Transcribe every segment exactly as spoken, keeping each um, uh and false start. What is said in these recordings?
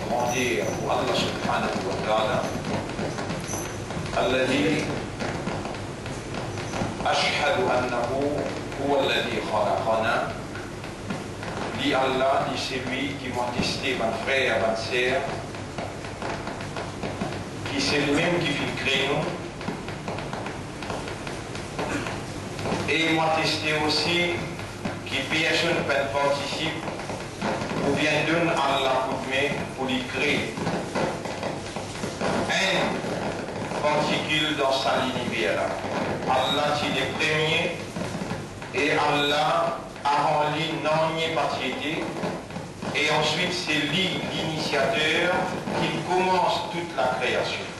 Grandeur pou Allah subhanahu wa ta'ala, alladhi ashhadu annahu huwa alladhi khalaqana. Li Allah, li selwi ki mo ateste, bann frer, bann ser, ki se limem ki finn kree nou. E mo ateste osi ki personn pa'nn partisip oubien donn Allah koudme pou li kree enn partikil dan sa liniver la. Allah ti le premie e Allah, avan li, nanye pa ti ete, e answit se li linisiater ki koumans tou lakreasion.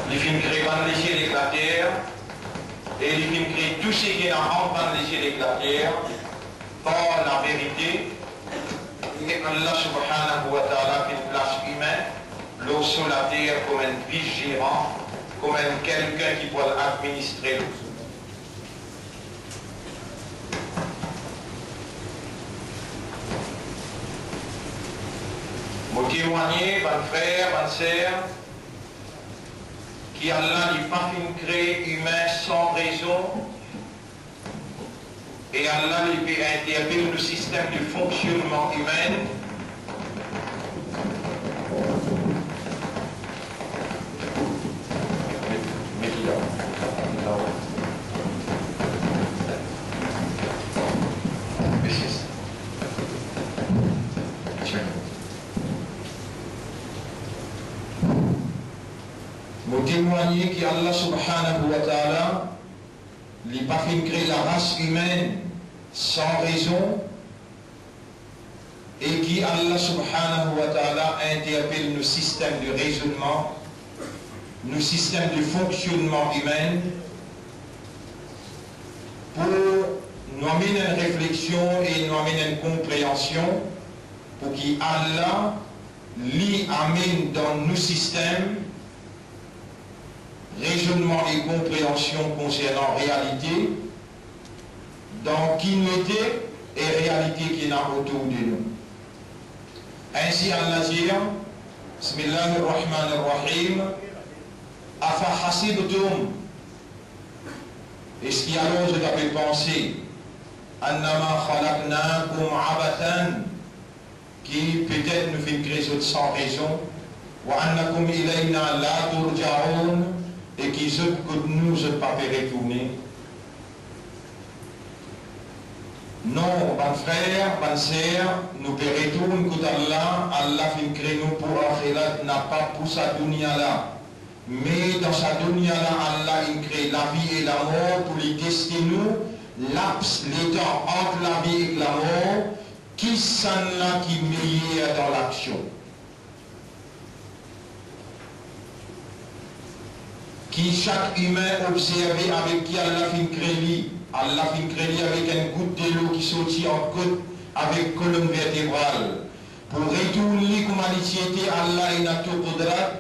Li finn kree bann lesiel ek later, e li finn kree tou seki ena ant bann lesiel ek later par laverite. E Allah subhanahu wa ta'ala finn plas imin lor so later kouma enn vis-zeran, kouma enn kelkenn ki pou al administre lor so later. Mo temwagne, bann frer, bann ser, ki Allah li pa finn kree imin san rezon, e Allah li pe interpel nou sistem de fonksionnman imin. Met, met li la. La. Mesi. Mo temwagne ki Allah subhanahu wa ta'ala li pa finn kree laras imin san rezon, e ki Allah subhanahu wa ta'ala interpel nou sistem de rezonnman, nou sistem de fonksionnman imin, pou nou amenn enn refleksion e nou amenn enn konpreansion, pou ki Allah li amenn dan nou sistem rezonnman e konpreansion konsernan realite, dan ki nou ete e realite ki ena otour de nou. Ainsi Allah dir, Bismillahir Rahmanir Rahim, Afa hasibtum, eski alor zot ape panse, annama khalaqnakum abathan, ki petet nou finn kree zot san rezon, wa annakum ilayna la turja'un, e ki zot kot nou zot pa pe retourne. Non, bann frer, bann ser, nou pe retourn kot Allah, Allah finn kree nou pou axirat, napa pou sa dounia la. Me dan sa dounia la, Allah inn kree lavi e lamor pou li teste nou, laps letan ant lavi ek lamor, kisannla ki meyer dan laksion. Ki sak imin obzerve avek ki Allah finn kree li. Allah finn kree li avek enn gout delo ki sorti ant kot avek kolonn vertebral. Pou retourn li kouma li ti ete, Allah ena tou koudrat.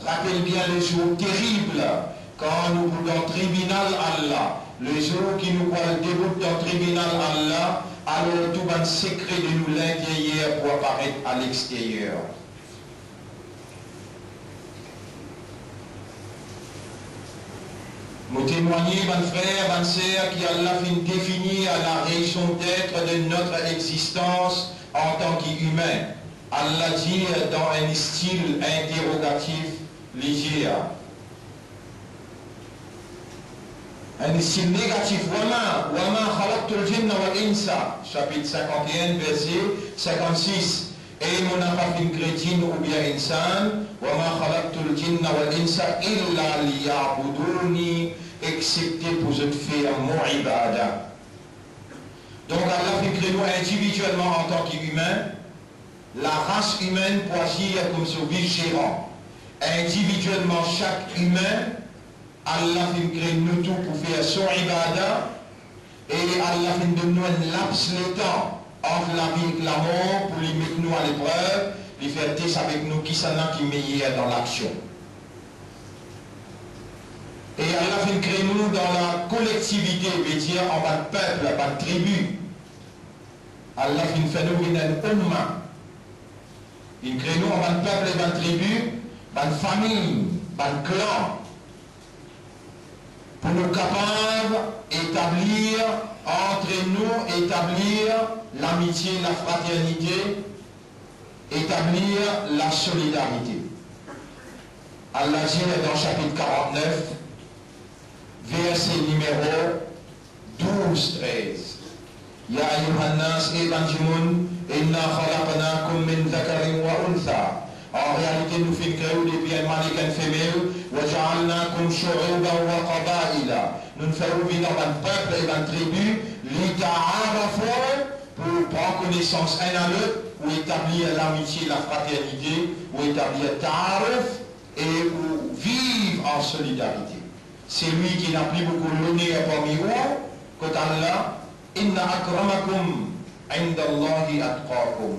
Rapel bien lezour terib, kan nou pou dan tribinal Allah, lezour ki nou pou al debout dan tribinal Allah, alor tou bann sekre de nou linteryer pou aparet a lexteryer. Mo temwagne, bann frer, bann ser, ki Allah finn definir la raison d'être de notre existence antan ki imin. Allah dir dan enn stil interogatif, li dir, enn stil negatif, wa ma, wa ma khalaqtul jinna wal insa, sapit sinkant-e-enn, verse sinkant-sis, e mo napa finn kree jinn oubien insan, wa ma khalaqtul jinna wal insa illa liya'buduni, eksepte pou zot fer mo ibada. Donk, Allah finn kree nou individielman antan ki imin, laras imin pou azir kouma so vis-zeran. Individielman, sak imin, Allah finn kree nou tou pou fer so ibada, e Allah finn donn nou enn laps letan ant lavi ek lamor pou li met nou a leprev, li fer tes avek nou kisannla ki meyer dan laksion. E Allah finn kre nou dan la kolektivite, vedir an bann pep, bann tribi. Allah finn fer nou vinn enn umma. Finn kre nou an bann pep e bann tribi, bann fami, bann klan, pou nou kapav etablir antre nou, etablir lamitie, lafraternite, etablir lasolidarite. Allah dir dan sapit karant-nef, verse nimero douz, trez. Ya ayyuhan nas, e bann dimoun, inna khalaqnakum min dhakarin wa untha. An realite, nou finn kre ou depi enn mann ek enn femel, wa ja'alnakum shu'uban wa qabaila. Nou'nn fer ou vinn bann pep e bann tribi, li ta'arafu, pou pran konesans enn a lot, ou etablir lamitie, lafraternite, ou etablir taaruf, e ou viv an solidarite. Selwi ki ena pli boukou loner parmi ou kot Allah, inna akramakum indallahi atqakum.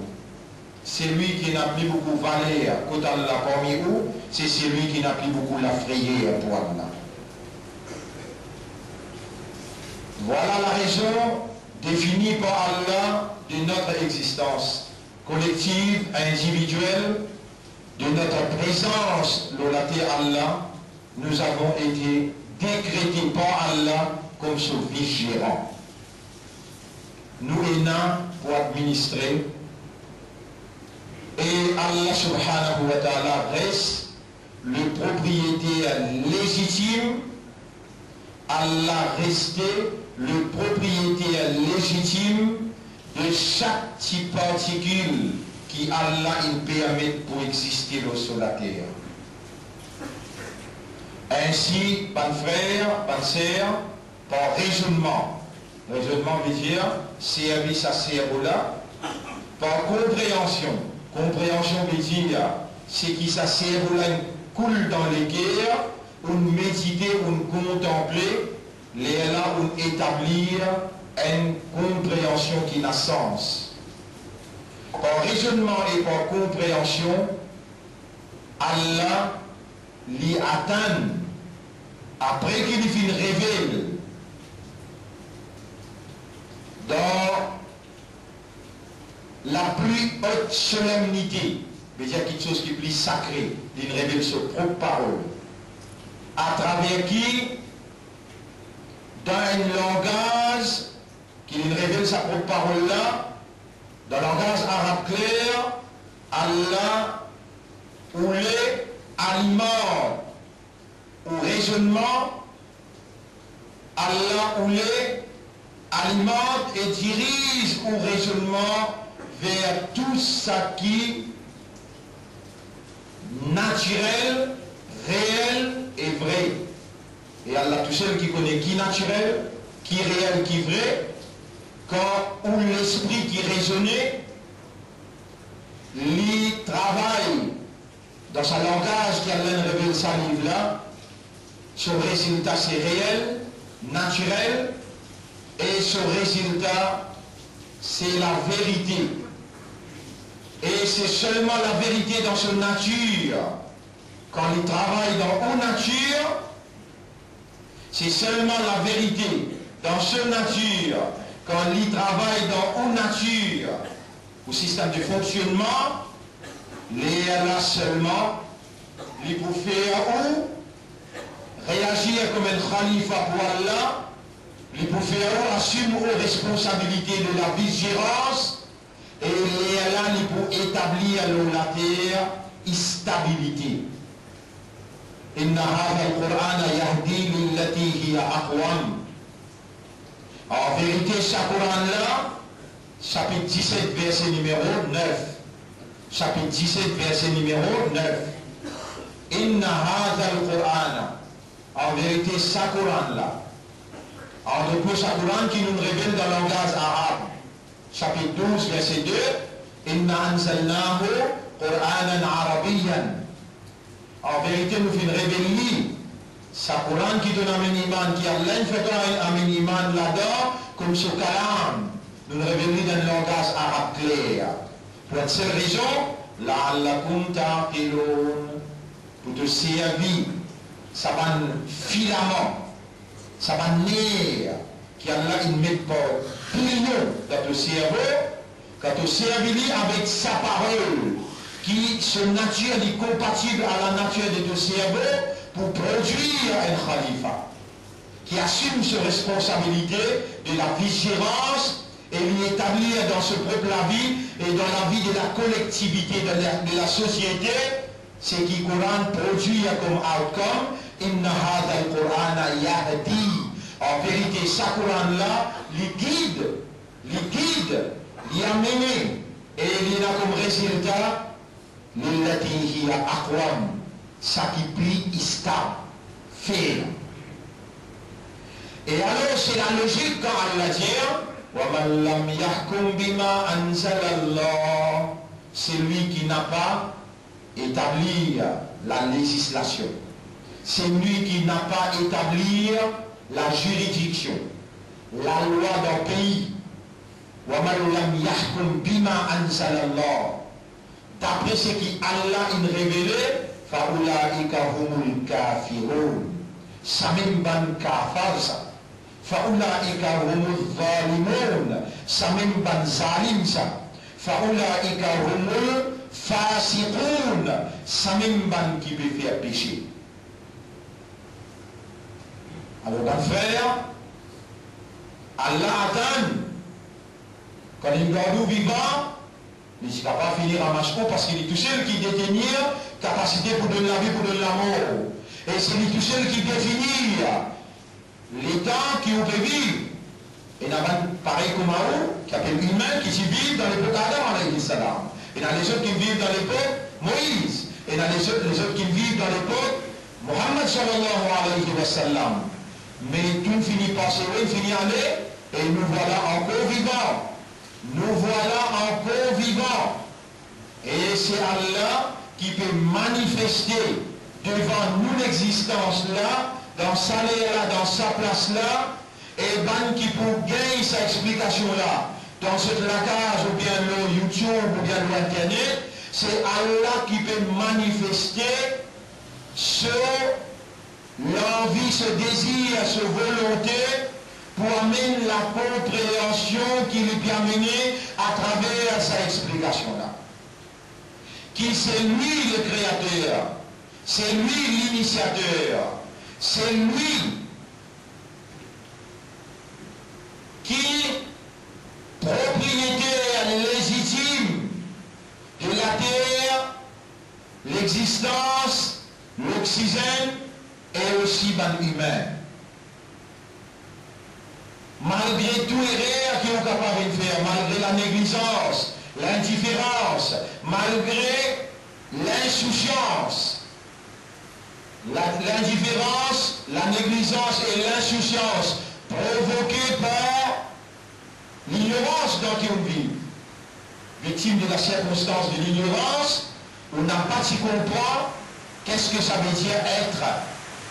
Selwi ki ena pli boukou valer kot Allah parmi ou, se selwi ki ena pli boukou lafreyer pou Allah. Vwala larezon définie par Allah de notre existence collective, individuelle, de notre présence lor later. Allah, nous avons été décrétés par Allah comme son vice-gérant. Nou ena pou administre, e Allah subhanahu wa ta'ala res le propriétaire légitime, Allah reste le propriétaire légitime de sak ti partikil ki Allah inn permet pou existe lor so later. Ainsi, bann frer, bann ser, par rezonnman, rezonnman vedir servi sa servo la, par konpreansion, konpreansion vedir seki sa servo la inn koul dan leker, ou'nn medite, ou'nn kontanple, lerla ou'nn etablir enn konpreansion ki ena sans. Par rezonnman e par konpreansion, Allah li atann, apre ki li finn revel dan la plus haute solennité, vedir kiksoz ki pli sakre, li revel so prop parol, atraver ki, dan enn langaz, ki li revel sa prop parol la, dan langaz arab kler, Allah oule alimant ou rezonnman, Allah oule alimant e diriz ou rezonnman ver tou saki natirel, reel e vre. E Allah tousel ki kone ki natirel, ki reel, ki vre. Kan ou lespri ki rezone, li travay dan sa langaz ki Allah inn revel sa liv la, so rezilta se reel, natirel, e so rezilta se laverite. E se selman laverite dan so natir. Kan li travay dan ou natir, se selman laverite dan so natir. Kan li travay dan ou natir, ou sistem de fonksionnman, lerla selman li pou fer ou reazir kouma enn khalifa pou Allah, li pou fer ou asim ou responsabilite de la vizirans, e lerla li pou etablir lor later stabilite. Inna hadha al-Qur'ana yahdi lillati hiya aqwam. An verite, sa Koran la, sapit diset, verse nimero nef. Sapit diset, verse nimero nef. Inna hadha al-Qur'ana. An verite, sa Koran la, an lot mo, sa Koran ki nou'nn revel dan langaz arab, sapit douz, verse de, inna anzalnahu Qur'anan Arabiyyan. An verite, nou finn revel li, sa Koran ki to'nn amenn iman, ki Allah inn fer to'nn amenn iman ladan, kouma so kalam, nou'nn revel li dan langaz arab kler. Pou enn sel rezon, la'allakum ta'qilun, pou to servi sa bann filaman, sa bann ner ki Allah inn met par bilyon dan to servo, kan to servi li avek sa parol ki so natir li konpatib a la natir de to servo pou prodwir enn khalifa ki asim so responsabilite de la vizirans e li etablir dan so prop lavi e dan lavi de la kolektivite, de la, de la sosiete, seki Koran prodwir kom outcome, inna hadhal Qur'ana yahdi. An verite, sa Koran la, li gid, li gid, li amene, e li ena kom rezilta lillati hiya aqwam, sa ki pli istab, ferm. E alor, se lalozik kan Allah dir, wa man lam yahkum bima anzalallah, celui qui n'a pas établir la législation, celui qui n'a pas établir la juridiction, la loi d'un pays, wa man lam yahkum bima anzalallah, dapre seki Allah inn revele, fa ulaika humul kafiroun, samem bann kafar sa. Fa ulaika humuz zalimoun, samem bann zalim sa. Fa ulaika humul fasiqoun, samem bann ki pe fer pese. Alor, bann frer, Allah atann, kan li gard ou vivan, li ti kapav vini ramas ou, parski li tousel ki detenir kapasite pou donn lavi, pou donn lamor. E se li tousel ki definir letan ki ou pe viv. Ena bann parey kouma ou, ki apel imin, ki ti viv dan lepok Adam alayhi salam. Ena lezot ki viv dan lepok Moiz. Ena lezot, lezot ki viv dan lepok Muhammad sallallahu alayhi wa sallam. Me tou fini pase, wi, fini ale, e nou vwala ankor vivan. Nou vwala ankor vivan. E se Allah ki pe manifeste devan nou lexistans la, dan sa ler la, dan sa plas la, e bann ki pou gagn sa explikasion la, dan zot lakaz oubien lor YouTube oubien lor internet, se Allah ki pe manifeste so lanvi, so dezir, so volonte pou amenn lakonpreansion ki li pe amene atraver sa explikasion la. Ki se li le kreater, se li linisiater, se li ki propriyeter lezitim de later, lexistans, loksizenn e osi bann imin. Malgre tou erer ki ou kapav inn fer, malgre laneglizans, lindiferans, malgre linsousiyans, la, lindiferans, laneglizans e linsousiyans provoke par lignorans dan ki ou viv. Viktim de la sirkonstans de lignorans, ou napa ti konpran keski sa ve dir et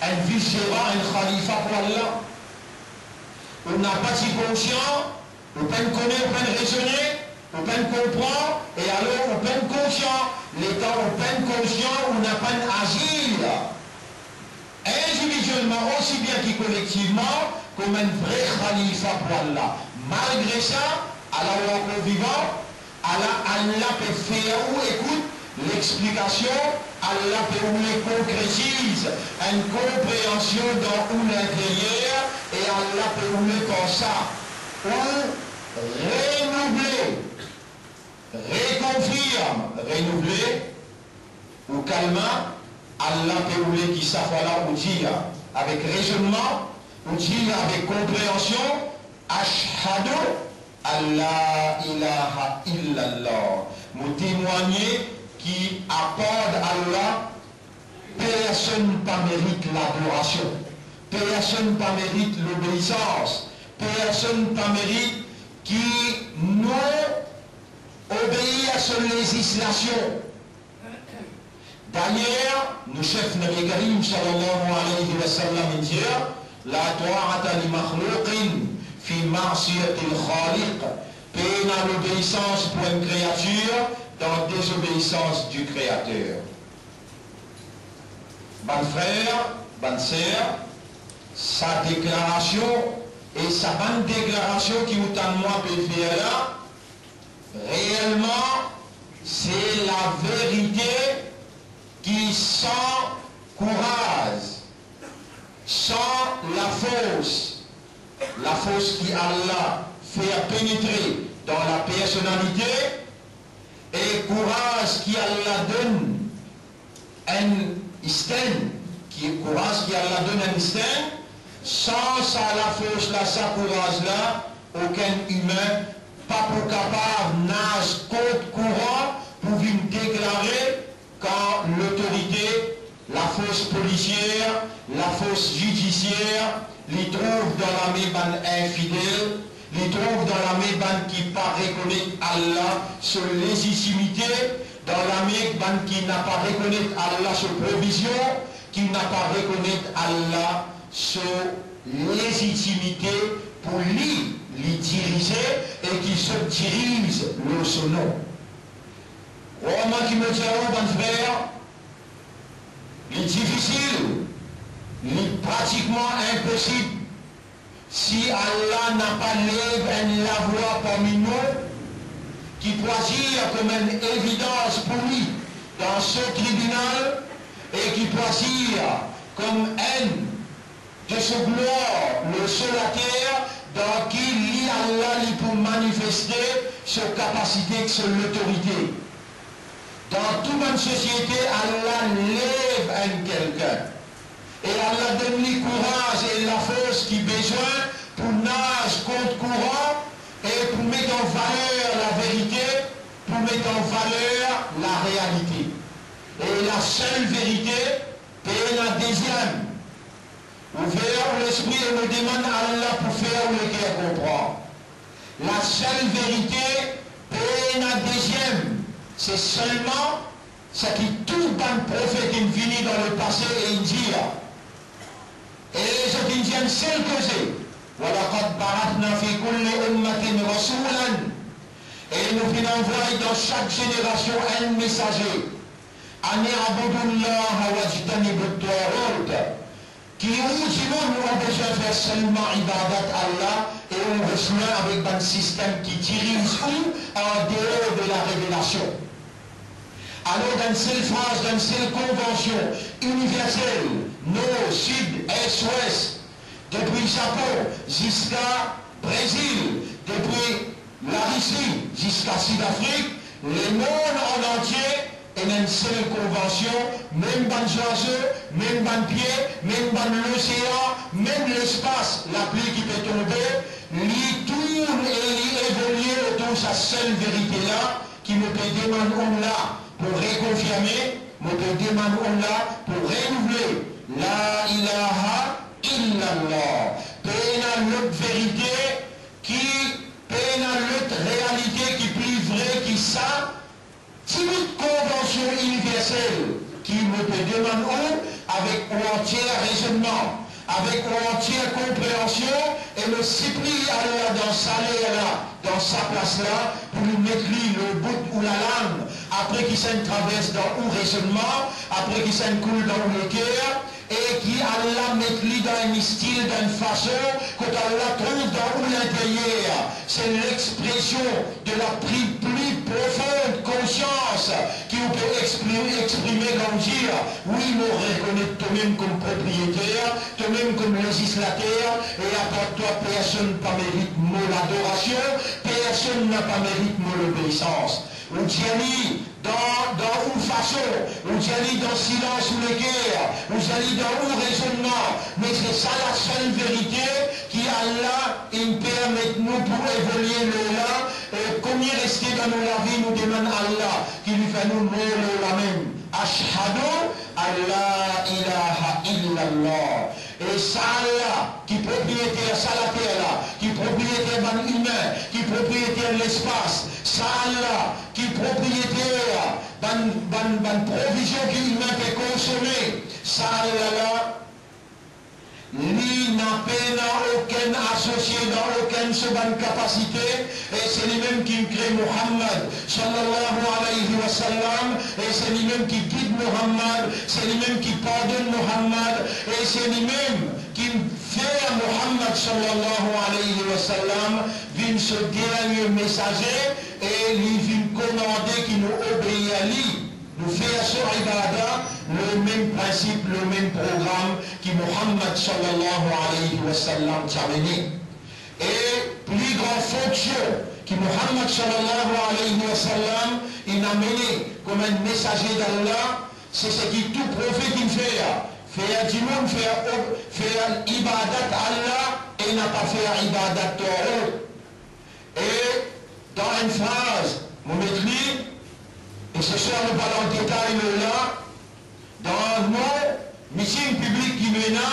enn vizeran, enn khalifa pou Allah. Ou napa ti konsian, ou pa'nn kone, ou pa'nn rezone, ou pa'nn konpran, e alor ou pa'nn konsian. Letan ou pa'nn konsian, ou napa pa'nn azir individielman osi bien ki kolektivman, kouma enn vre khalifa pou Allah. Malgre sa, ala ou ankor vivan, ala Allah pe fer ou ekout lexplikasion, Allah pe oule konkretiz enn konpreansion dan ou linteryer, e Allah pe oule par sa ou renouvle, rekonfirm, renouvle ou kalma. Allah pe oule ki sa fwa la ou dir avek rezonnman, ou dir avek konpreansion, ashhadu an la ilaha illallah, mo temwagne ki apard Allah, personn pa merit ladorasion, personn pa merit lobeisans, personn pa merit ki nou obeir a so lezislasion. Dayer, nou sef Nabi Karim sallallahu alayhi wa sallam inn dir, la ta'ata li makhlouqin fi ma'siyatil Khaliq, pena lobeisans pou enn kreatir dan dezobeisans di Kreater. Bann frer, Bann ser, sa deklarasion e sa bann deklarasion ki ou tann mwa pe fer la, reelman, se laverite ki san kouraz, san lafors, lafors ki Allah fer penetre dan lapersonalite, e kouraz ki Allah donn enn instin, ki, kouraz ki Allah donn enn instin, san sa lafors la, sa kouraz la, okenn imin pa pou kapav naz kont kouran pou vinn deklare kan lotorite, lafors polisier, lafors zidisier, li trouv dan lame bann infidel, li trouv dan lame bann ki pa rekonet Allah so lezitimite, dan lame bann ki napa rekonet Allah so provizion, ki napa rekonet Allah so lezitimite pou li, li dirize e ki zot diriz lor so nom. Krwar mwa ki mo dir ou, bann frer, li difisil, li pratikman inposib si Allah napa lev enn lavwa parmi nou ki pou azir kom enn evidans pou li dan so tribinal e ki pou azir kom enn de so glwar lor so later, dan ki li, Allah, li pou manifeste so kapasite ek so lotorite. Dan tou bann sosiete, Allah lev enn kelkenn. E Allah donn li kouraz e lafors ki bizin pou naz kont kouran e pou met an valer laverite, pou met an valer larealite. E lasel verite, pena deziem. Ouver ou lespri e mo demann Allah pou fer ou leker konpran. Lasel verite, pena deziem, se selman seki tou bann profet inn vini dan lepase e inn dir. E zot inn dir enn sel koze, "Wa laqad ba'athna fi kulli ummatin rasulan." E nou finn anvway dan sak zenerasion enn mesaze, "Ani a'budullaha wajtanibut taghut." Ki ou dimoun ou bizin fer selman ibadat Allah e ou res lwin avek bann sistem ki diriz ou andeor de larevelasion. Alor, dan enn sel fraz, dan enn sel konvansion iniversel, nor, sid, est, ouest, depi Zapon ziska Brezil, depi Larisi ziska Sid Afrik, lemond an antie, ena enn sel konvansion, mem bann zwazo, mem bann pie, mem bann losean, mem lespas, lapli ki pe tonbe, li tourn e li evolie otour sa sel verite la, ki mo pe demann ou la pou rekonfirme, mo pe demann ou la pou renouvle, La ilaha illallah. Pena lot verite ki, pena lot realite ki pli vre ki sa, tini konvansion iniversel ki mo pe demann ou avek ou antie rezonnman, avek ou antie konpreansion, e mo sipliy Allah dan sa ler la, dan sa plas la, pou li met li lor bout ou lalang, apre ki sa inn travers dan ou rezonnman, apre ki sa inn koul dan ou leker, e ki Allah met li dan enn stil, dan enn fason, kot Allah trouv dan ou linteryer, se lexpresion de la pli, pli profond konsians ki ou pe expri-, exprime kan ou dir, "Wi, mo rekonet tomem kom propriyeter, tomem kom lezislater, e apar twa, personn pa merit mo ladorasion, personn napa merit mo lobeisans." Ou dir li dan, dan ou fason, ou dir li dan silans ou leker, ou dir li dan ou rezonnman, me se sa lasel verite ki Allah inn permet nou pou evolie lor la, e kouma reste dan nou lavi, nou demann Allah ki li fer nou mor lor la mem. Ashhadu an la ilaha illallah. E sa Allah ki propriyeter sa later la, ki propriyeter bann imin, ki propriyeter lespas, sa Allah ki propriyeter bann, bann, bann provizion ki imin pe konsome, sa Allah la, li napa pena okenn asosie dan okenn so bann kapasite, e se limem ki kre Muhammad sallallahu alayhi wa sallam, e se limem ki gid Muhammad, se limem ki pardonn Muhammad, e se limem ki fer Muhammad sallallahu alayhi wa sallam vinn so dernie mesaze, e li vinn komande ki nou obeir li, nou fer so ibada lor mem prinsip, lor mem program ki Muhammad sallallahu alayhi wa sallam ti amene. E pli gran fonksion ki Muhammad sallallahu alayhi wa sallam inn amene kouma enn mesaze d'Allah, se seki tou profet inn fer, fer dimoun fer ob-, fer ibadat Allah e napa fer ibadat tar lot. E dan enn fraz, mo met li, e seswar nou pa al an detay lor la, dan nou miting piblik ki nou ena,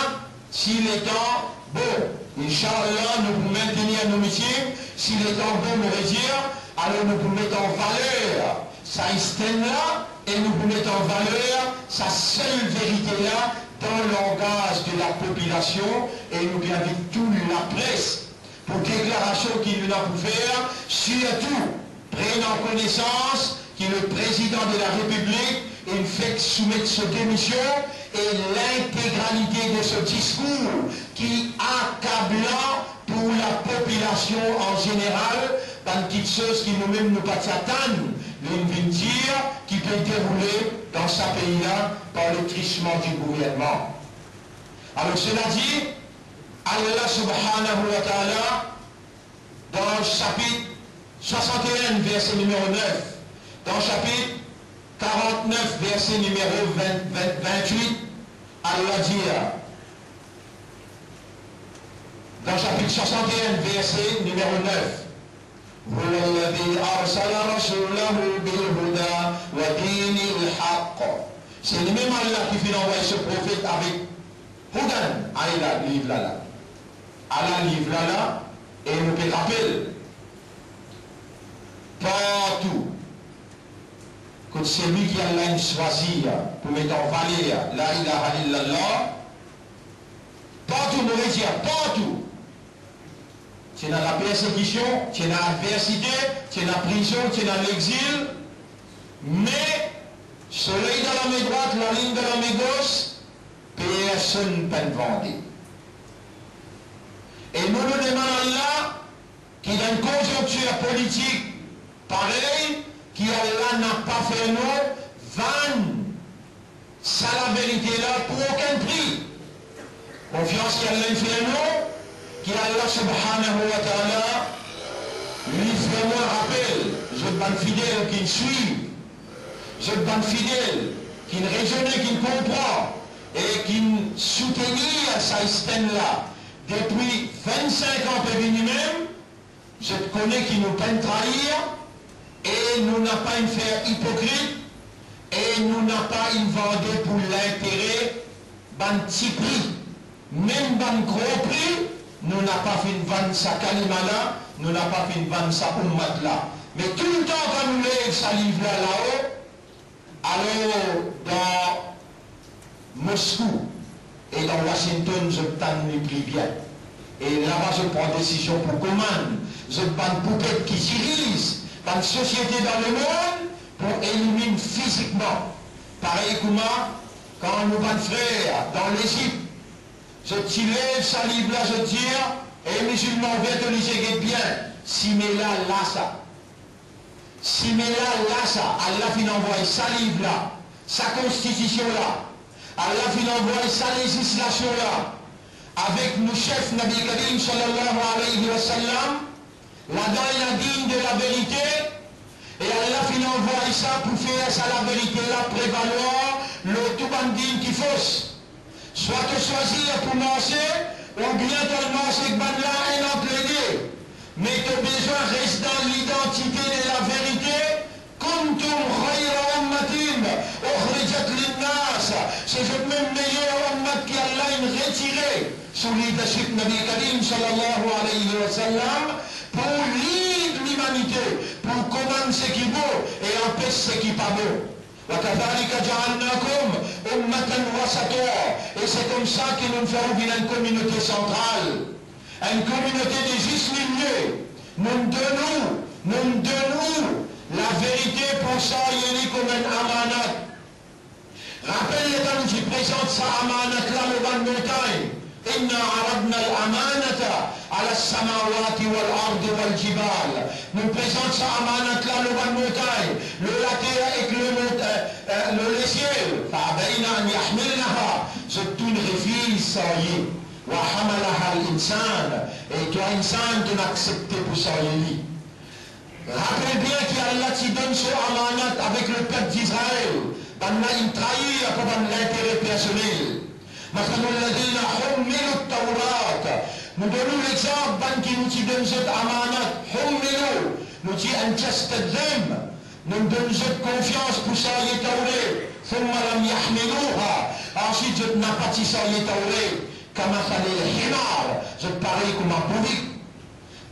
si letan bon, inshallah, nou pou mintenir nou miting, si letan bon, mo redir, alor nou pou met an valer sa istenn la, e nou pou met an valer sa sel verite la dan langaz de lapopilasion, e nou pe invit tou lapres pou deklarasion ki nou ena pou fer, sirtou pran konesans ki le Prezidan de la Repiblik inn fek soumet so demision e lintegralite de so diskour ki akablan pou lapopilasion an zeneral, bann kiksoz ki noumem nou pa ti atann li vinn dir ki pe deroule dan sa pei la par le trisman di gouvernman. Alor, seladi, Allah subhanahu wa ta'ala, dan sapit swasant-e-enn, verse nimero nef, dan sapit karant-nef, verse nimero vin, vin, vintwit, Allah dir, dan sapit swasant-e-enn, verse nimero nef, هو الذي أرسل رسوله بالهدى ودين الحق. Se limem Allah ki finn anvway so profet avek Hudan, ala, liv la la. Ala, liv la la, e nou pe rapel, partou kot selwi ki Allah inn swazir pou met an valer la ilaha illallah, partou, mo redir, partou, ti ena lapersekision, ti ena adversite, ti ena prizon, ti ena lexil, me soley dan lame drwat, lalinn dan lame gos, personn pa'nn vande. E nou, nou demann Allah ki dan enn konzonktir politik parey, ki Allah napa fer nou vann sa laverite la pou okenn pri. Konfians ki Allah inn fer nou, ki Allah subhanahu wa ta'ala li fer mwa rapel zot bann fidel ki'nn swiv, zot bann fidel ki'nn rezone, ki'nn konpran e ki'nn soutenir sa istenn la depi vinn-sink an pe vini mem, zot kone ki nou pa'nn trair e nou napa inn fer ipokrit e nou napa inn vande pou lintere bann ti pri, mem bann gro pri, nou napa finn vann sa kalima la, nou napa finn vann sa oummat la. Me toultan kan nou lev sa liv la lao, alor, dan Moskou e dan Washington, zot tann li pli bien. E laba zot pran desizion pou komann zot bann poupet ki diriz bann sosiete dan lemond pou eliminn fizikman. Parey kouma kan nou bann frer dan Lezip, zot ti lev sa liv la, zot dir, "E mizilman, ouver to lizie, get bien, sime la, la sa." Sime la, la sa, Allah finn anvway sa liv la, sa konstitision la, Allah finn anvway sa lezislasion la, avek nou sef Nabi Karim sallallahu alayhi wa sallam, ladan ena din de laverite, e Allah finn anvway sa pou fer sa laverite la prevalwar lor tou bann din ki fos. Swa to swazir pou marse, oubien to al marse ek bann la, enn ant lede. Me to bizin res dan lidantite de laverite. Kuntum khayra ummatin ukhrijat linnas. Se zot mem meyer oummat ki Allah inn retire sou leadership Nabi Karim sallallahu alayhi wa sallam pou lid limanite, pou komann seki bon e anpes seki pa bon. وكذلك جعلناكم أمة وسطا. E se koumsa ki nou fer ou vinn enn kominote santral, enn kominote de zis milie. Nou'nn donn ou, nou'nn donn ou laverite pou sarye li kouma enn amanat. Rapel letan nou ti prezant sa amanat la lor bann montagn, إنا عرضنا الأمانة على السماوات والأرض والجبال. Nou prezant sa amanat la lor bann montagn, lor later ek lor mont-, eh, eh, lor lesiel. فأبين أن يحملنها. Zot tou inn refiz sarye. وحملها الإنسان. E twa insan, to'nn aksepte pou sarye li. Rapel bien ki Allah ti donn so amanat avek lepep Izrael, bannla inn trair par bann lintere personel. مثل الذين حملوا التوراة. Nou donn ou lexanp bann ki nou ti donn zot amanat, حملوا, nou ti entrusted them, nou donn zot konfians pou sarye Tawret, ثم لم يحملوها, answit zot napa ti sarye Tawret, كمثل الحمار, zot parey kouma bourik.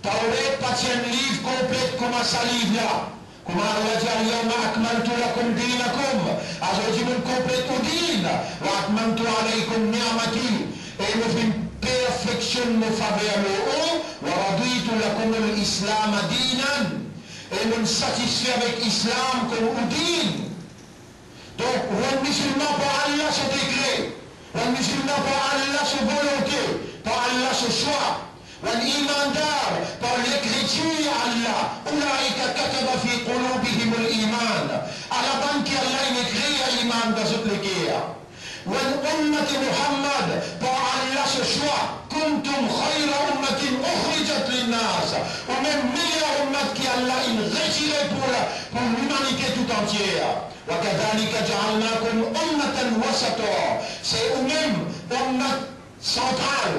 Tawret pa ti enn liv konplet kouma sa liv la. Kouma Allah dir, اليوم أكملت لكم دينكم, azordi mo'nn konplet ou din, وأتممت عليكم نعمتي, e mo finn perfeksionn mo faver lor ou, ورضيت لكم الإسلام دينا, e mo'nn satisfe avek Islam kouma ou din. Donk, ou enn mizilman par Allah so dekre, ou enn mizilman par Allah so volonte, par Allah so swa, ou enn imandar par Lekritir Allah, أولئك كتب في قلوبهم الإيمان. Ala bann ki Allah inn ekrir iman dan zot leker. Ou enn ummat Muhammad par Allah so swa, كنتم خير أمة أخرجت للناس. Ou mem meyer ummat ki Allah inn retire pou la, pou limanite tou antie. وكذلك جعلناكم أمة وسطا. Se ou mem ummat santral,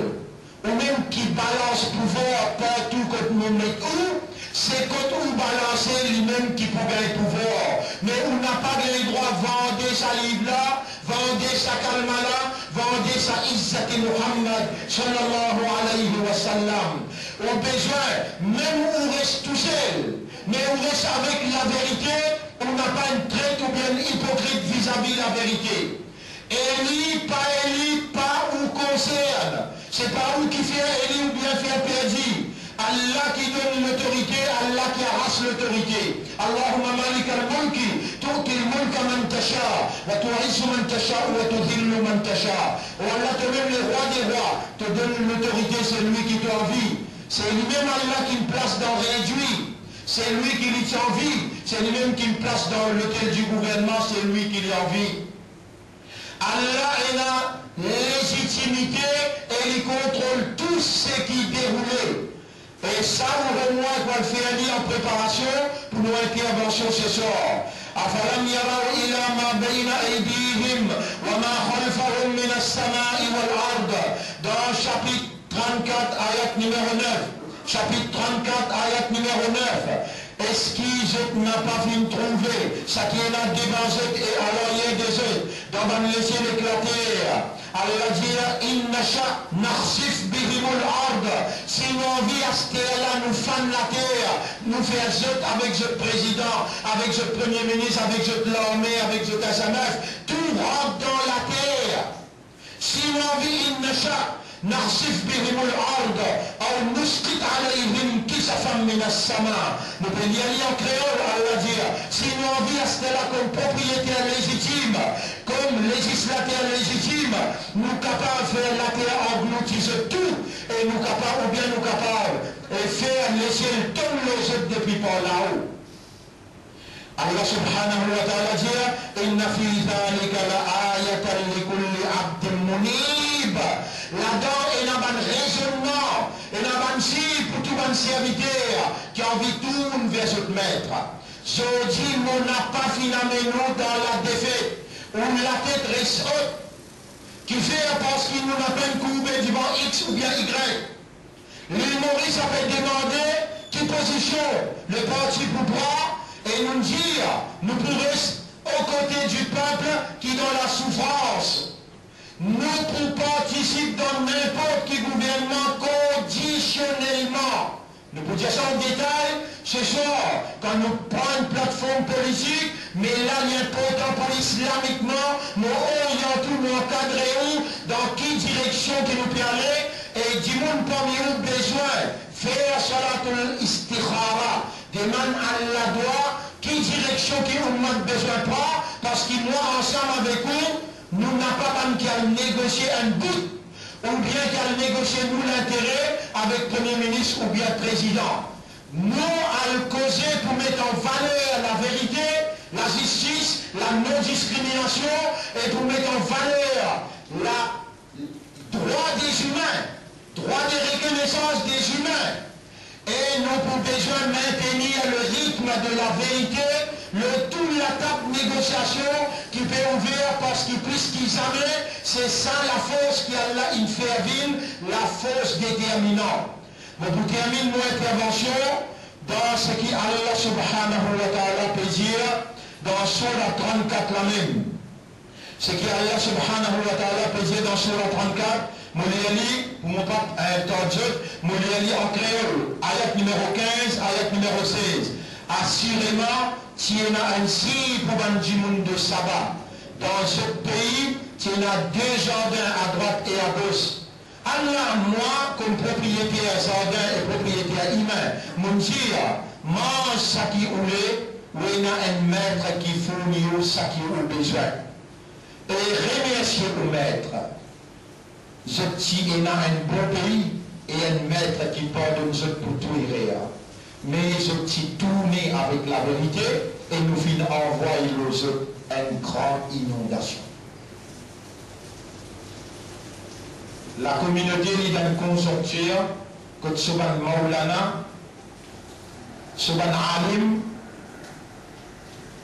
ou mem ki balans pouvwar partou kot nou met ou, se kot ou balanse, li mem ki pou gagn pouvwar. Me ou napa gagn drwa vande sa liv la, vande sa kalma la, vande sa izzat Muhammad sallallahu alayhi wa sallam. Ou bezwin, mem ou res tousel, me ou res avek laverite, ou napa enn tret oubien enn ipokrit vizavi laverite. Eli, pa eli, pa ou konsern. Se pa ou ki fer eli oubien fer perdi. Allah ki donn lotorite, Allah ki aras lotorite. اللهم مالك الملك تؤتي الملك من تشاء وتعز من تشاء وتذل من تشاء. O Allah, to mem le rwa de rwa, to donn lotorite selwi ki to anvi. Se li mem Allah ki plas dan redwi selwi ki li ti anvi, se li mem ki plas dan lotel di gouvernman selwi ki li anvi. Allah ena lezitimite e li kontrol tou seki deroule. E sa ou ek mwa pou al fer li an preparasion pou nou intervansion seswar. أفلم يروا إلى ما بين أيديهم وما خلفهم من السماء والأرض. Dan sapit trannkat, ayat nimero nef. Sapit trannkat, ayat nimero nef. Eski zot napa finn trouve saki ena devan zot e alaryer de zot, dan bann lesiel ek later? Allah dir, إن نشأ نخسف بهم الأرض. Si nou anvi, aster la nou fann later, nou fer zot avek zot prezidan, avek zot premie minis, avek zot larme, avek zot S M F, tou rant dan later. Si nou anvi, إن نشأ نخسف بهم الأرض أو نسقط عليهم كسفا من السماء. Nou pe lir li an kreol, Allah dir, si nou anvi aster la kom propriyeter lezitim, kom lezislater lezitim, nou kapav fer later anglouti zot tou, e nou kapav, oubien nou kapav, e fer lesiel tonn lor zot depi par lao. Allah subhanahu wa ta'ala dir, إن في ذلك لآية لكل عبد منيب. Ladan ena bann rezonnman, ena bann sign pou tou bann serviter ki anvi tourn ver zot met. Zordi, mo napa finn amenn ou dan ladefet, ou latet res ot. Kifer? Parski nou napa enn kourbe divan X oubien Y. Lil Moris ape demande ki pozision le parti pou pran, e nou dir, nou pou res o kote di pep ki dan lasoufrans. Nou pou partisip dan ninport ki gouvernman kondisionelman. Nou pou dir sa an detay seswar, kan nou pran enn platform politik, me la li inportan pou islamikman, mo oryant ou, mo ankadre ou dan ki direksion ki nou pe ale, e dimoun parmi ou bezwin fer salatul istikhara, demann Allah dwa, ki direksion ki oumma bezwin pran, parski mwa ansam avek ou, nou napa bann ki al negosie enn bout, oubien ki al negosie nou lintere avek Premie Minis oubien Prezidan. Nou al koze pou met an valer laverite, lazistis, la non-diskriminasion e pou met an valer la drwa de zimin, drwa de rekonesans de zimin. E nou pou bezwin maintenir le ritm de laverite lor tou latab negosiasion ki pe ouver, parski plis ki zame, se sa lafors ki Allah inn fer vinn, lafors determinan. Mo pou terminn mo intervansion dan seki Allah Subhanahu wa Ta'ala pe dir dan Soura trannkat la mem. Seki Allah Subhanahu wa Ta'ala pe dir dan Soura trannkat, mo lir li, pou mo pa, eh, tard zot, mo lir li an kreol, ayat nimero kinz, ayat nimero sez. Asireman, ti ena enn sign pou bann dimoun de Saba. Dan zot pei, ti ena de zardin adrwat e agos. Ala mwa, kom propriyeter zardin e propriyeter imin, mo dir, manz saki ou le, ou ena enn met ki fourni ou saki ou bezwin. E remersie ou met. Zot ti ena enn bon pei e enn met ki pardonn zot pou tou erer. Me zot ti tourne avek laverite e nou finn anvway lor zot enn gran inondasion. Lakominote li dan enn konzonktir kot so bann maolana, so bann alim,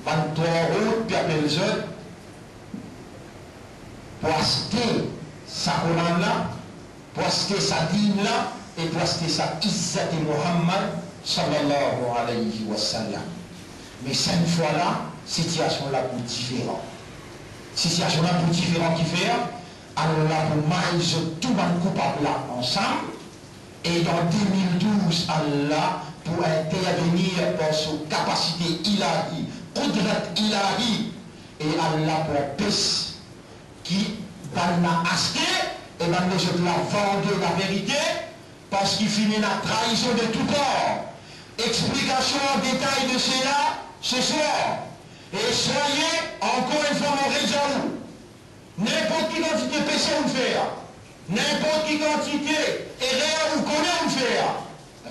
bann twarout, pe apel zot, pou aste sa Koran la, pou aste sa din la e pou aste sa izzat Muhammad sallallahu alayhi wa sallam. Me sa enn fwa la, sitiasion la pou diferan. Sitiasion la pou diferan kifer Allah pou may zot tou bann koupab la ansam, e dan de mil douz Allah pou intervenir par so kapasite ilahi, koudrat ilahi, e Allah pou anpes ki bann la aste e bann lezot la vande laverite, parski finn ena traizon de tou par. Explikasion an detay de sela seswar. E swaye, ankor enn fwa, mo redir ou, ninport ki kantite pese ou fer, ninport ki kantite erer ou kone ou fer,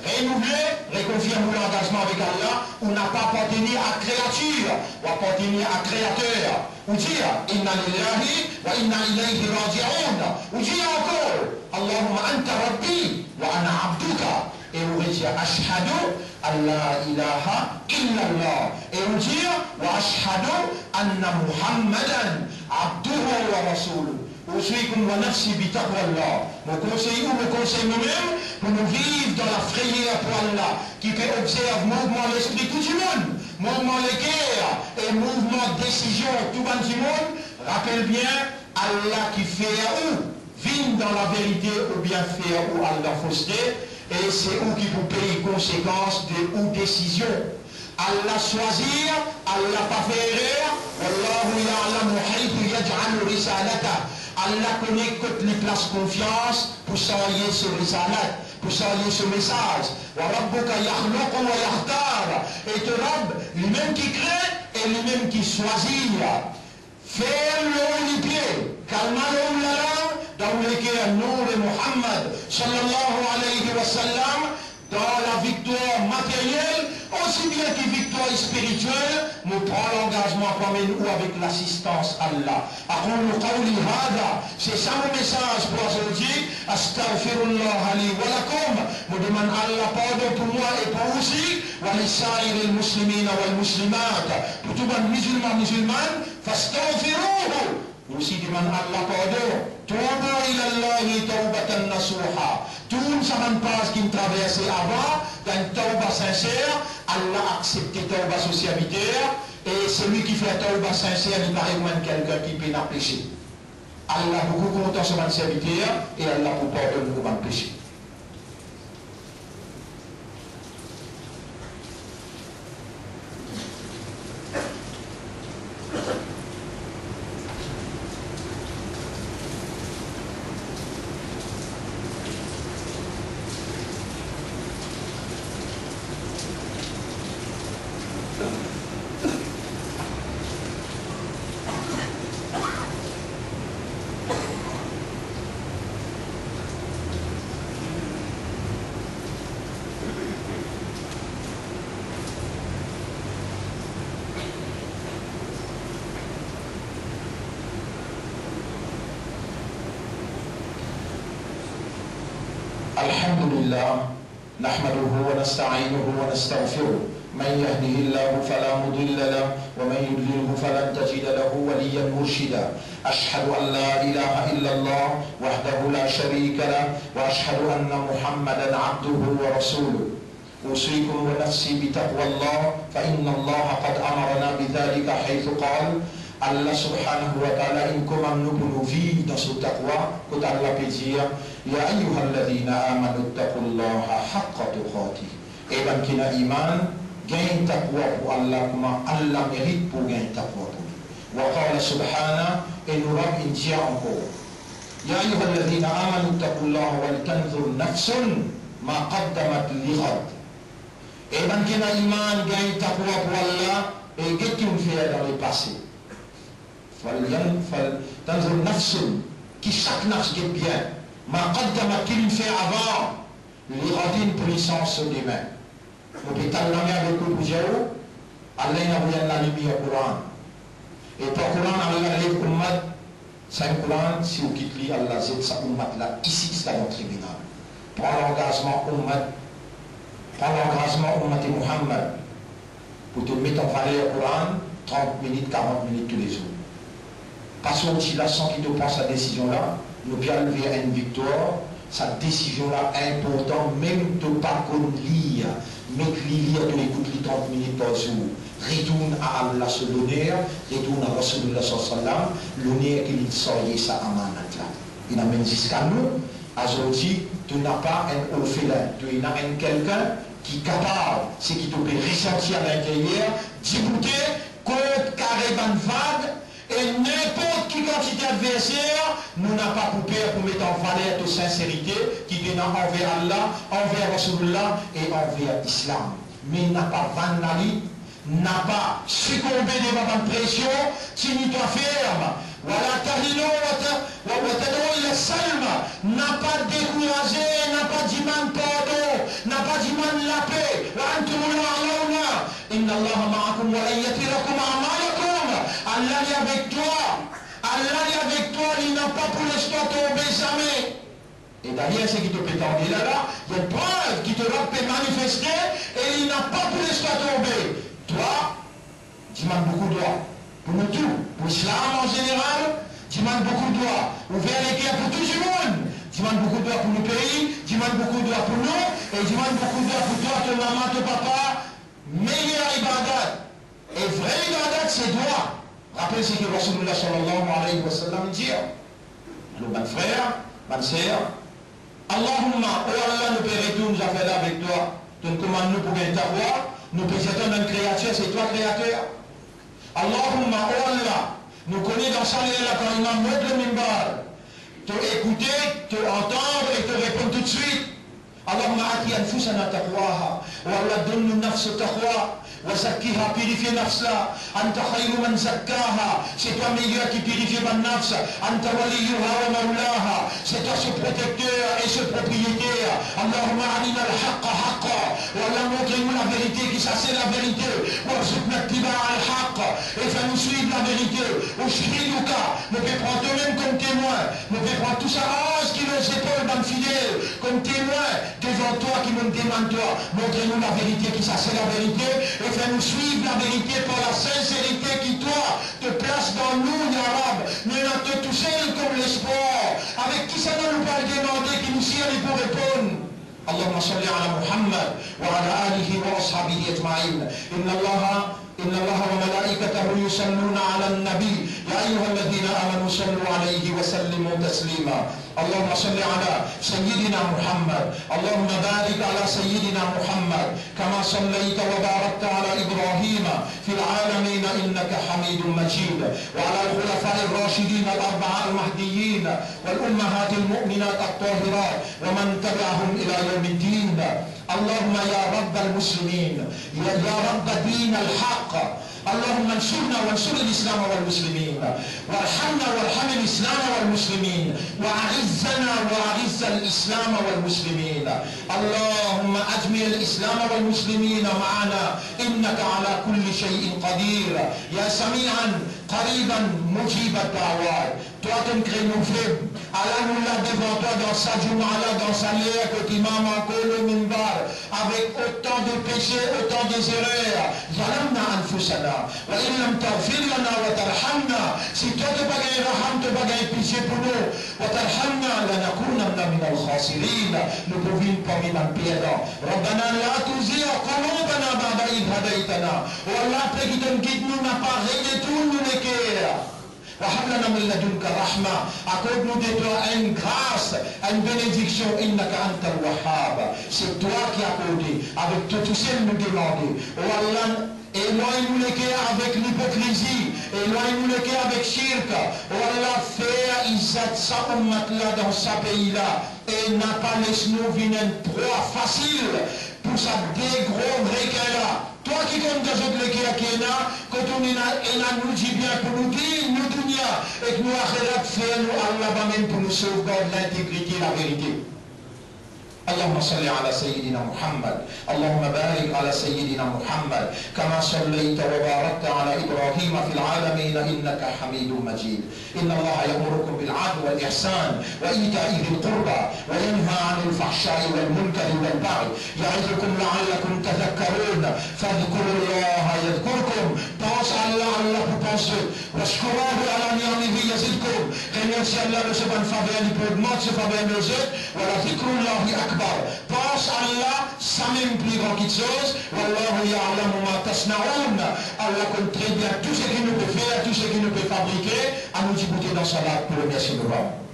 renouvle, rekonfirm ou langazman avek Allah, ou napa apartenir a kreatir, ou apartenir a Kreater. Ou dir, "Inna lillahi wa inna ilayhi raji'un." Ou dir ankor, "Allahumma anta rabbi wa ana abduka." E ou redir, "Ashhadu an la ilaha illallah." E ou dir, "Wa ashhadu anna Muhammadan abduhu wa rasuluh." Usikum wa nafsi bi taqwallah. Mo konsey ou, mo konsey nou mem, pou nou viv dan lafreyer pou Allah, ki pe obzerv mouvman lespri tou dimoun, mouvman leker e mouvman desizion tou bann dimoun. Rapel bien, Allah ki fer ou vinn dan laverite oubien fer ou al dan foste, e se ou ki pou pey konsekans de ou desizion. Allah swazir, Allah pa fer erer. Wallahu ya'lamu haythu yaj'alu risalatah. Allah kone kot li plas konfians pou sarye so risalat, pou sarye so mesaz. Wa rabbuka yakhluqu wa yakhtar. E to Rab, limem ki kre e limem ki swazir. Ferm lor ou lipie, kalma lor ou lalang, dan ou leker, nour de Muhammad, sallallahu alayhi wa sallam, dan laviktwar materyel, osi bien ki viktwar spiritiel, mo pran langazman pou amenn ou avek lasistans Allah. Aqulu qawli hadha, se sa mo mesaz pou azordi, astaghfirullaha li wa lakum, mo demann Allah pardon pou mwa e pou ou osi, wa li sairil muslimina wal muslimat, pou tou bann mizilman, mizilman, Fastaghfiruhu, osi demann Allah pardon. Toubu ilallahi tawbatan nasuha. Tourn sa bann paz ki'nn traverse avan, dan tawba sinser, Allah aksepte tawba so serviter, e selwi ki fer tawba sinser, li parey kouma enn kelkenn ki pena pese. Allah boukou kontan so bann serviter, e Allah pou pardonn nou bann pese. الحمد لله، نحمده ونستعينه ونستغفره. من يهده الله فلا مضل له، ومن يضلله فلن تجد له وليا مرشدا. أشهد أن لا إله إلا الله وحده لا شريك له، وأشهد أن محمدا عبده ورسوله. أوصيكم ونفسي بتقوى الله، فإن الله قد أمرنا بذلك حيث قال. Allah subhanahu wa ta'ala inn komann nou pou nou viv dan so taqwa, kot Allah pe dir, يا أيها الذين آمنوا اتقوا الله حق تقاته. E bann ki ena iman, gagn taqwa pou Allah, kouma Allah merit pou gagn taqwa pou li. وقال سبحانه, e nou Rab inn dir ankor, يا أيها الذين آمنوا اتقوا الله ولتنظر نفس ما قدمت لغد. E bann ki ena iman, gagn taqwa pou Allah, e get ki ou'nn fer dan lepase. فلين-, فلتنظر نفس, ki sak nafs get bien, ما قدمت, ki li'nn fer avan, لغد, pou li sanz so demin. Mo pe tann lame avek ou pou dir ou, Allah inn avoy enn lalimier Koran. E par Koran, Allah lev oummat, sa enn Koran, si ou kit li, Allah zet sa oummat la isi, zis devan tribinal. Pran langazman oummat, pran langazman oummat Muhammad, pou to met an valer Koran trant minit, karant minit toulezour. Pa sorti la san ki to pran sa desizion la, nou pe al ver enn viktwar, sa desizion la inportan, mem to pa konn lir, met li, lir, to ekout li trant minit par zour. Retourn a Allah so loner, retourn a Rasoulillah sallallahu alayhi wa sallam, loner ki li sarye sa amanat la. Inn amenn ziska nou, azordi, to napa enn orfelin, to ena enn kelkenn ki kapav, seki to pe resanti a linteryer, diboute, kont kare bann vag, e ninport ki kantite adverser, nou napa pou per pou met an valer to sinserite ki to ena anver Allah, anver Rasoulillah e anver Islam. Me napa vann lalit, napa sikonbe devan bann presion, tini twa ferm. ولا تهنوا وت-, و-, وتدعوا إلى السلم. Napa dekouraze, napa dimann pardon, napa dimann lape. وأنتم الأعلون. إن الله معكم ولن يتركم أعمالكم. Allah li avek twa. Allah li avek twa, li napa pou les twa tonbe zame. E dayer, seki to pe tande la la, enn prev ki to Rab pe manifeste, e li napa pou les twa tonbe. Twa, dimann boukou dwa. Pou nou tou, pou islam an zeneral, dimann boukou dwa. Ouver leker pou tou dimoun. Dimann boukou dwa pou nou pei, dimann boukou dwa pou nou, e dimann boukou dwa pou twa, to mama, to papa. Meyer ibadat, e vre ibadat, se dwa. Rapel seki Rasoulillah sallallahu alayhi wa sallam dir. Alor, bann frer, bann ser, Allahumma, o Allah, nou pe retourn zafer la avek twa. To'nn komann nou pou gagn taqwa, nou pe dir twa, nou enn kreatir, se twa kreater. Allahumma, o Allah, nou kone dan sa ler la, kan imam mont lor minbar, to ekoute, to antann e to reponn toutswit. اللهم آت أنفسنا تقواها. O Allah, donn nou nafs taqwa. وزكها, pirifie nafs la. أنت خير من زكاها. Se twa meyer ki pirifie bann nafs. أنت وليها ومولاها. Se twa so protekter e so propriyeter. اللهم أرنا الحق حقا. O Allah, montre nou laverite ki sa se laverite. وارزقنا اتباع الحق. E fer nou swiv laverite. أشهدك, mo pe pran twa mem kom temwin. Mo pe pran tou sa anz ki lor zepol bann fidel kom temwin devan twa ki mo'nn demann twa, montre nou laverite ki sa se laverite, e fer nou swiv laverite par lasinserite ki twa to plas dan nou, ya Rab. Nou ena twa tousel kom lespwar. Avek kisannla nou pe al demande ki nou sir li pou reponn. اللهم صل على محمد وعلى آله وأصحابه أجمعين. إن الله، إن الله وملائكته يصلون على النبي. يا أيها الذين آمنوا صلوا عليه وسلموا تسليما. اللهم صل على سيدنا محمد. اللهم بارك على سيدنا محمد كما صليت وباركت على إبراهيم في العالمين إنك حميد مجيد. وعلى الخلفاء الراشدين الأربعة المهديين والأمهات المؤمنات الطاهرات ومن تبعهم إلى يوم الدين. اللهم يا رب المسلمين، يا، يا رب دين الحق، اللهم انصرنا وانصر الإسلام والمسلمين، وارحمنا وارحم الإسلام والمسلمين، وأعزنا وأعز الإسلام والمسلمين. اللهم أجمع الإسلام والمسلمين معنا، إنك على كل شيء قدير، يا سميعا قريبا مجيب الدعوات. Twa to'nn kre nou feb, Ala nou la devan twa dan sa zouma la, dan sa ler kot imam ankor lor minbar, avek otan de pese, otan de zerer. Zalamna anfusana, wa in lam taghfir lana wa tarhamna. Si twa to pa gagn raham, to pa gagn pitie pou nou, wa tarhamna, lanakunanna minal khasirin, nou pou vinn parmi bann perdan. Rabbana la tuzigh qulubana ba'da idh hadaytana. O Allah, pe ki to'nn gid nou, napa redetourn nou leker. Wa hab lana min ladunka rahma, akord nou de twa enn gras, enn benediksion, innaka antal wahhab. Se twa ki akorde, avek to tousel nou demande. O Allah, elwagn nou leker avek lipokrizi, elwagn nou leker avek shirk. O Allah, fer izzat sa oumat la dan sa pei la, e napa les nou vinn enn prwa fasil pou sa de gro rekin la. Twa ki konn dan zot leker ki ena, kot ou ena, ena nou dibien pou nou dir, nou dunia ek nou axirat, fer nou al laba mem pou nou sovgard lintegrite, laverite. اللهم صل على سيدنا محمد. اللهم بارك على سيدنا محمد كما صليت وباركت على إبراهيم في العالمين إنك حميد مجيد. إن الله يأمركم بالعدل والإحسان وإيتاء ذي القربى وينهى عن الفحشاء والمنكر والبغي يعظكم لعلكم تذكرون. فاذكروا الله يذكركم. Pans Allah, Allah pou pans zot. واشكروه على نعمه يزدكم. Remersie Allah lor so bann faver, li pou ogmant so faver lor zot. ولذكر الله أكبر. Pans Allah, samem pli gran kiksoz. والله يعلم ما تصنعون. Allah konn tre bien tou seki nou pe fer, tou seki nou pe fabrike. Anou dibout dan salat pou le mersi nou.